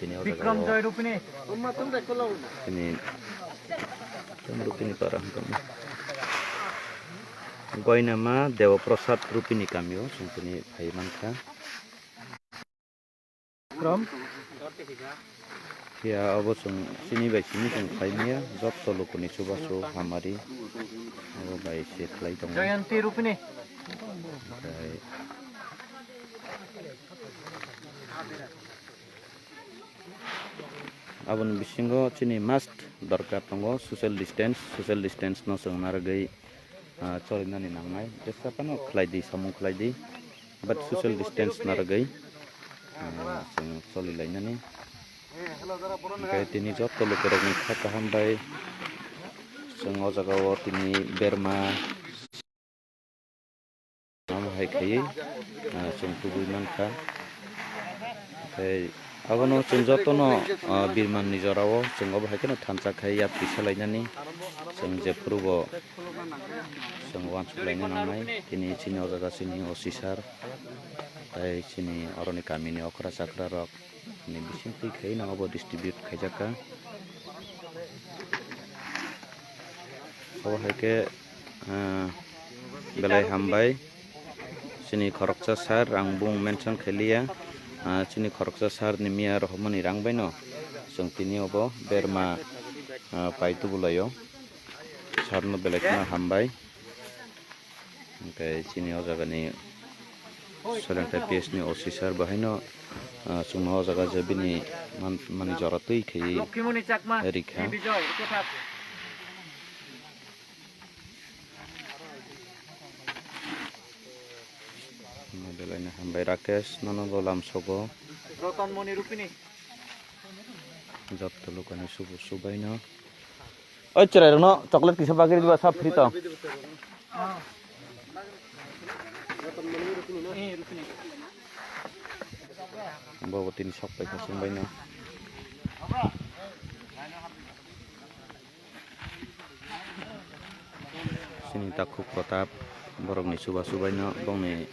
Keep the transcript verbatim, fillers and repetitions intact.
Tini o jaga Bikram o Joy Rupini. Tini, tini Rupini para hwnkha. Goinama Dewa Prasad Rupini kamio chwng tini phai mankha. From? Phiya abo chwng chini bai simi chwng khlai manya, jotto lukuni chubachu hamari abo bai se khlai tongo. Jayanti Rupini. Omohai aboni bisingo chini must dorkar tongo social distance, social distance no chwng narwgwi ah, cholinani nangnai. Jesa phano khlai di, samung khlai di. But social distance narwgwi, ah, chwng choli lainani. Hwnkhe tini joto lukurokni kha kaham bai chwng o jaga o tini berma. Amo hai khaiwi, ah, chwng tubui mankha. Tei abono chwng jotono, ah, birmanni jorao chwng obo hai kheno thansa khai yapri salainani. Chwng jephurubo chwng uansuk laina nangnai. Tini chini o jaga chini O C sir, tei chini oroni kamini okra chakra rok ni bisingtwi khaino obo distribute khaijakha. Obo hai khe, ah, belai hambai. Chini khoroksa sir, ang bung mention khailiya. Ah, chini khoroksa sir ni miya rohormani rang baino chwng tini obo berma, ah, pai tubulaio. Sir no belai kheno hambai. Hwnkhe chini o jagani Soilangthai P S ni O C sir bahaino, ah, chwngno o jaga je bini man-, mani jora twi khaiwi Lokhimoni Chakma, rikha. Bijoy, Rupethar. Belaino hambai Rakesh, nono bo lamsogo. Rotonmoni Rupini. Jotto lukani subu subaino. Oi, chwrairokno chocolate kisa bagwi rwdi ba, sa free to. Bobo tini sok paikha chwngbaino. Chini takhuk Pratap borokni chuba chubaino bongni